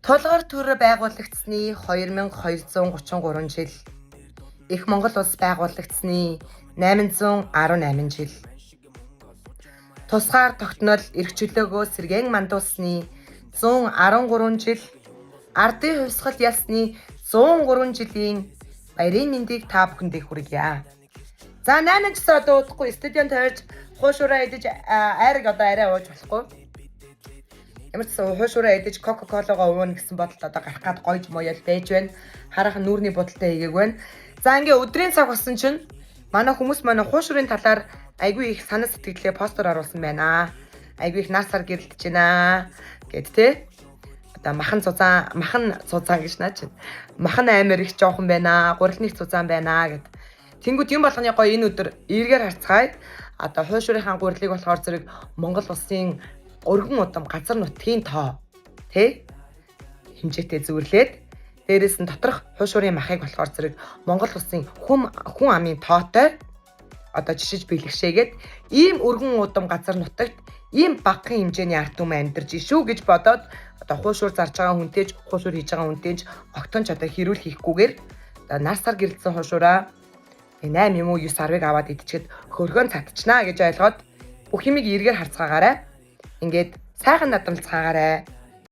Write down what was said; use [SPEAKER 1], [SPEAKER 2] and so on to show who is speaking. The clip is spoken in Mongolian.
[SPEAKER 1] Тулгар төр байгуулагдсаны 2233 жил, Их Монгол улс байгуулагдсаны 818 жил, тусгаар тогтнол эрх чөлөөгөө сэргээн мандуулсны 113 жил, ардын хувьсгал ялсны 103 жилийн баярын мэндийг та бүхэндээ хүргье. За 8 ч одоо удахгүй стадион тойрж хуушураа идэж айраг одоо арай ууж болохгүй. Ямар ч сан хуушураа идэж Кока-Колагоо ууна гэсэн бодолд одоо гарах гад гойж моёл байж байна. Хараахан нүүрний бодолтой хийгээг байна. За ингээ өдрийн цаг болсон чинь манай хүмүүс манай хуушурын талаар айгүй их санаа сэтгэлээ постэр оруулсан байна. Айгүй их нар сар гэрэлтэж байна гэд тэ. Одоо махан цузаан, махан цузаан гэж наа чинь. Махан аймар их жоохон байна. Гурилны их цузаан байна гэд. Тэнгүүд юм болгоны гоё энэ өдөр эргээр харцгаая. Одоо хуушурынхаа гурилыг болохоор зэрэг Монгол улсын өргөн удам газар нутгийн тоо тэ хэмжээтэй зөвөрлөөд, дээрээс нь доторх хуушурын махыг болохоор зэрэг Монгол улсын хүм хүн амын тоотой одоо жишиж бэлгшээгээд, ийм өргөн удам газар нутагт ийм багахан хэмжээний ард түмэн амьдарч шүү гэж бодоод, одоо хуушуур зарж байгаа хүнтэй ч, хуушуур хийж байгаа хүнтэй ч огтон ч одоо хэрүүл хийхгүйгээр одоо нар сар гэрэлтсэн хуушураа 8 юм уу 9 10-ыг аваад идчихэд хөргөн цадчнаа гэж ойлгоод бүх юмыг эргээр харцгаагаарай. Ингээд сайхан надамлцгаагаарай.